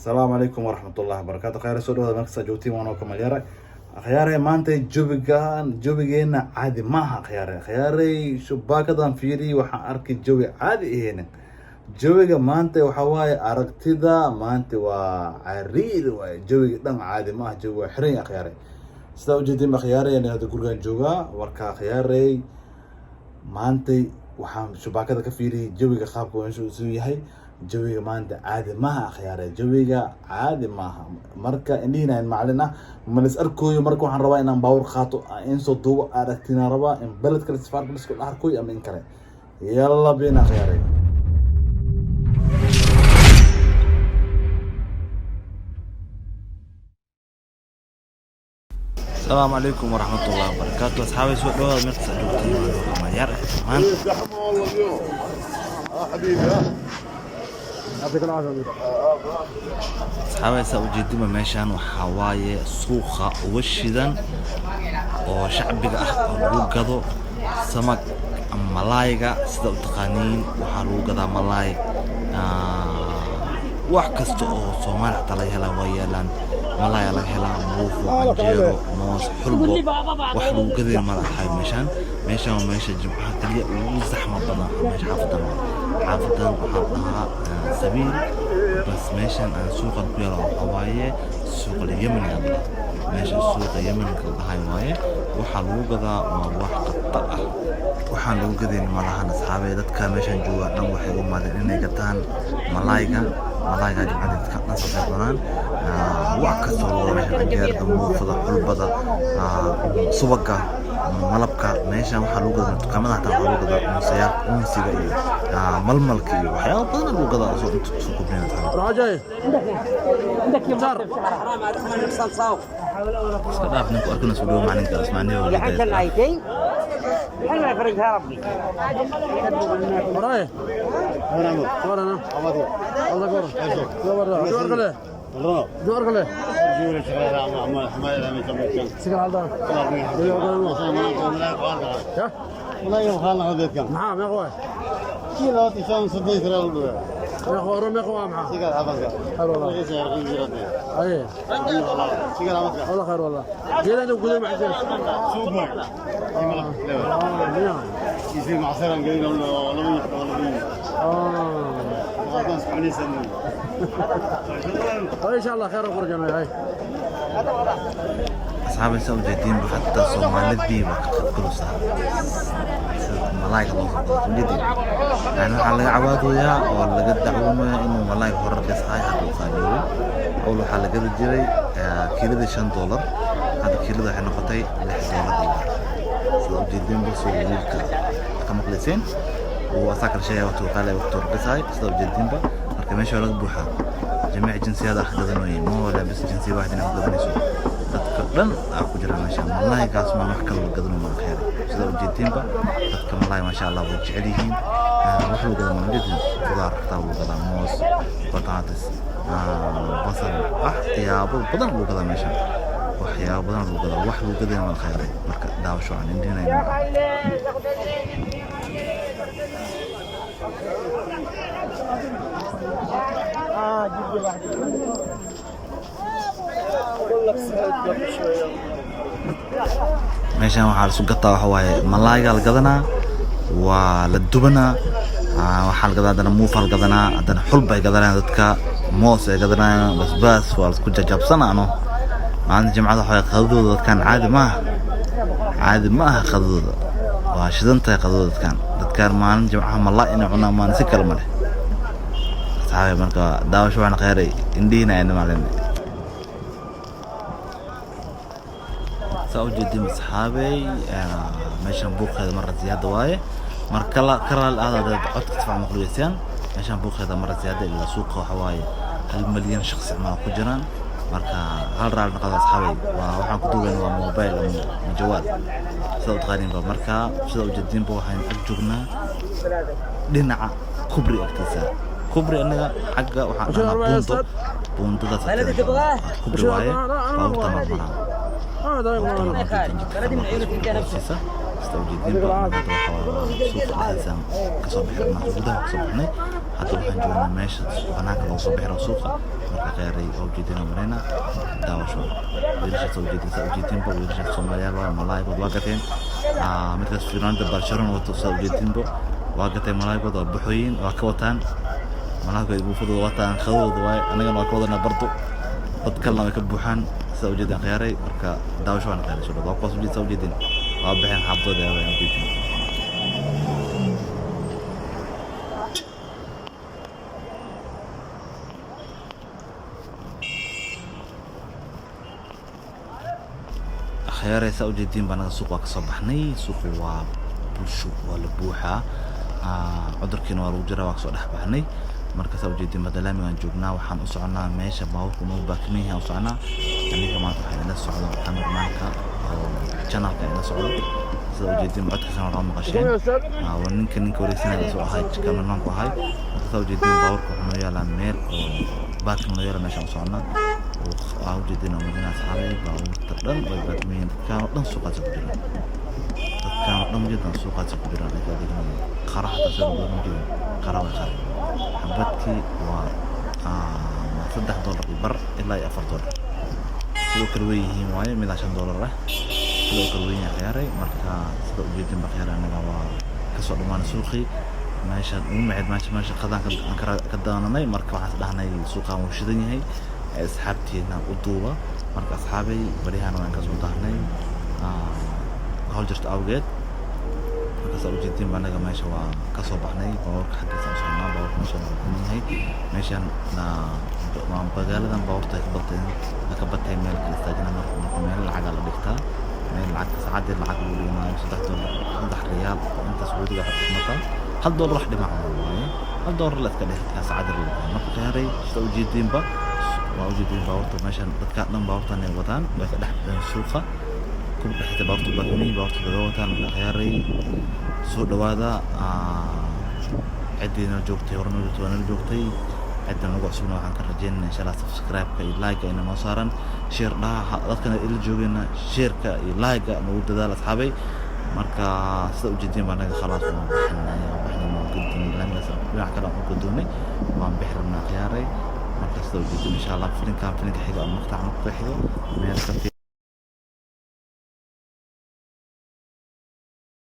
Asalaamu calaykum waraxmatullahi wabarakaatu. Khayr, soo dhawaada markasta joogtiin, waan oo kamalyare. Akhyaare, maanta jawigan jawigeena caadi maaha. Akhyaare, akhyaarey, shubaakadan fiiri, waxaan arkay jawi caadi ahaynin. Jawiga maanta waxaa waaye, aragtida maanta waa cariiri waaye. Jawiga dhan caadi maaha, jawiga waa xiran yahay. Akhyaare, sidaa ujeedin, akhyaarey, ani hadda gurigan joogaa. Warka akhyaarey, maantay waxaan shubaakada ka fiiriyay jawiga qaabka meesha uu yahay. Jawiga maanta caadi maaha, akhyaare, jawiga caadi maaha. Marka indhihiina macalin ah malis arkooyo. Marka waxaan rabaa inaan baawur qaato, in soo duubo aragtina rabaa, in beled kale sifaarka lisku dhex arkooyo ama in kale. Yalla bina, akhyaare. Asalaamu calaykum waraxmatullahi wabarakaatu. Asxaabay, soo dhawaada meel kasta joogtiin, waan malyar maanta. زحمه والله اليوم اه حبيبي ها. يعطيك العافيه. Asxaabay, saa ujeedima, meeshaan waxaa waaye suuqa uga shidan oo shacbiga ah oo lagu gado samag ama malaayga sida u taqaaniin. Waxaa lagu gadaa malaay, wax kasta oo Soomaali xataa laga helaa waa yaalaan. Malaaya laga helaa, muufo, canjeero, moos, xulbo, wax lagu gadayo mala ahay meeshaan. Meeshaan waa meesha Jimcaha kaliya ugu zaxma badan. Meesha xaafadan waa xaafadan waxaa la dhahaa Sabiil. Bas meeshan aan suuqan ku yaala waxaa waaye suuqa Yemen la dhahaa. Meesha suuqa Yemenka la dhahay waaye. Waxaa lagu gadaa waa wax khatar ah, waxaan lagu gadayn malahan. Asxaabey, dadka meeshan jooga dhan waxay u imaadeen inay gataan malaayga. Malaayga jimcada dadka dhan saasay cunaan. Wax kastoo lagu gado meeshan, canjeerada, muufada, xulbada, subaga, malabka, meeshan waxaa lagu gadaa. Dukaamada xataa waxaa lagu gadaa unsiyaal, unsiga iyo malmalka iyo waxyaabo badan lagu gadaa. Soo inta soo kobcinaya, asxaabey. روح جاي. عندك يا صار. Iska dhaaf ninku arkana soo dhawo macalinka ismaaniyo. لحد الايتين حلوه يفرجها ربي. وراي ورا انا الله ورا ورا دور كله دور كله سكر على يا معاه يا اخوي يا اخوي روم يا اخوي معاه. حلو والله، اي والله خير والله. جينا عندهم قدوم عندنا. اه ان شاء الله خير وفرجنا هاي. Asxaabay, saa ujeediinba, xataa Soomaalidii baa ka qaybgalaysaa sida malaayga loo soo gato. Ujeediin yani waxaa laga cabaadooyaa oo laga dacwoonayaa inuu malaayga hore raqiis ahay, hadda uu qaaliyoobay. Awal waxaa la gadi jiray kiiladii $5, hadda kiilada waxay noqotay $6 iyo bar. Sida ujeediinba, soo wiilka ka maqlayseen uu asaa kala sheegaya waqtigu qaali, waqtigu raqiis ahay. Sida ujeediinba, marka meesha waa laga buuxaa, jamiic jinsiyada ah gadanooyin ma wala bas jinsiya waaxid inaad gadanayso, dadka dhan aa ku jira meesha. Malaaygaas ma wax kale la gadano ma khayr. Sida ujeediinba, dadka malaay maasha Allah way jecel yihiin. Wax lagu gadaa ma ujeedin, khudaar xataa lagu gadaa, moos, bataatis, basal, waxyaabo badan lagu gadaa meesha, waxyaabo badan lagu gadaa, wax lagu gadaya ma khayr. Marka daawasho aan indhinayno. Meeshan waxaa laisku gataa waxa waaye malaayga la gadanaa, waa la dubanaa, waxaa la gadaa, haddana muufa la gadanaa, haddana xulba ay gadanayaan dadka, moos ay gadanayaan, basbaas waa laisku jajabsanaa. No maalinta Jimcada waxa waaye qadadooda dadkan caadi maaha, caadi ma aha qadadooda, waa shidan tahay qadadooda dadkan. Dadkan maalin Jimcaha malaay inay cunaan maalin si kale ma leh, asxaabi. Marka daawasho waxaan khayray, indhihiina ayna maalin saa ujeedin. Asxaabey, meeshan buuqeeda marra ziyaada waaye. Marka kala ka raali ahda hadaad codka si fiican maqluweysaan. Meeshan buuqeeda marra ziyaada ilaa suuqa waxa waaye 1 milyan shaqsi camal ku jiraan. Marka hal raali noqda, asxaabey, waa waxaan ku duubayna waa mobile ama jawaal sida u taqaaniinba. Marka sida ujeedinba, waxaan ag joognaa dhinaca kubri agtiisa. Kubri anaga xagga waxaan dhahnaa buundo, buundadaas agteeda kubri waaye, baabuurta marmaraan. Baabuurtan ujeedin jidka hoostiisa sida ujeedinba. Hadda waxaa suuqa dhexdiisa kasoo bixi rabnaa, gudaha kasoo baxnay. Hadda waxaan joognaa meesha banaanka loo soo bixi rabo suuqa. Marka kheyray oo ujeedina marayna daawasho. Wiilashaas oo ujeedin, saa ujeedinba, wiilashaas Soomaaliyaal waa malaaygood waa gateen. Midkaas Fernando Barcelona wato, saa ujeedinba, waa gatay malaaygood, waa baxooyin, waa ka wataan malaaygood, buufadooda wataan, qadadooda waaye. Annagana waa ka wadanaa bardo, dad kalena way ka buuxaan, sida ujeedin khiyaaray. Marka daawasho waana khiyaaray, soo waa kuwaas ujeed, saa ujeedin, waa baxeen xaafadooda aadayaan ujeedin. Akhyaarey, saa ujeediin baa naga suuq waa kasoo baxnay. Suuqu waa bulsho, waa la buuxaa, cudurkiina waa lagu jiraa. Waa kasoo dhex baxnay. Marka saa ujeediin bada laamigaan joognaa, waxaan u soconaa meesha baabuurka noo baakiman yahay u soconaa. Aniga maanta waxaa ila socdo cameramanka oo channelka ila socdo. Sida ujeediin codkiisana waa maqasheen. Waa ninka wareegsanaya soo ahay, cameramanku ahay. Marka saa ujeediin baabuurka wuxuu noo yaalaa meel oo baakin noo yaala, meeshaan u soconaa. Waa ujeedin oo madina asxaabay, baabuurta dhan way baakiman yihiin. Dadkaan oo dhan suuqaasa ku jiraan, dadkaan oo dhan ujeedan suuqaasa ku jiraan. Ay ka adeeganayaan qara xataa soo noqon ujeedin qara way qara. Xabadkii waa $3.50 ilaa iyo $4, sidoo kale way yihiin waaye, midaa $5 ah, sidoo kale weyn yahay khiyaaray. Marka sida ujeedin ba khiyaaray, anaga waa kasoo dhammaanay suuqii meeshaan ugu macid, meesha qadaan aan ka daananay. Marka waxaan is dhahnay suuqaan wuu shidan yahay ee asxaabtiina u duuba. Marka asxaabay, baryahan waan kasoo daahnay hawl jirto awgeed. Marka saa ujeedin ba anaga meesha waa kasoo baxnay, baabuurka xaggiisa aan soconaa. Baabuurka meeshaan waa badan yahay, meeshaan waa magaaladan baabuurta ay ka bateen, ay ka batay meel kala istaajina. Marka meel lacagaa la dhigtaa, meel lacagta saacadii lacag lagu dhiganaayo, $3, 3 riyaal oo inta Sacuudiga waxay dhigmataa $1 wax dhimac waaye, $1 la iska dheh saacadii la dhigtaa. Marka khiyaaray, sida ujeediinba waa ujeediin baabuurta meeshan, dadka dhan baabuurtan ay wadaan, way ka dhex baxeen suuqa kuma dhexda baabuurta baakimiin, baabuurta laga wataan. Marka khiyaaray, soo dhawaada. Ciddii nala joogtay hore nala joogtay waa nala joogtay, cidda nagu cusubna waxaan ka rajeynayna insha Allah subscribe-ka iyo like-ga ina noo saaran, share dhaha. Dadkana ila joogayna share-ka iyo like-ga nagu dadaal asxaabay. Marka sida ujeediin baa naga khalaas waan bixinay, waan bixinay, waan guddoonay laamigaas, dhinac kale aan u guddoonay, waan bixi rabnaa khiyaaray. Marka sida ujeediin insha Allah filinkan filinka xiga ama maqtaca maqtaca xigo meel ka fiican.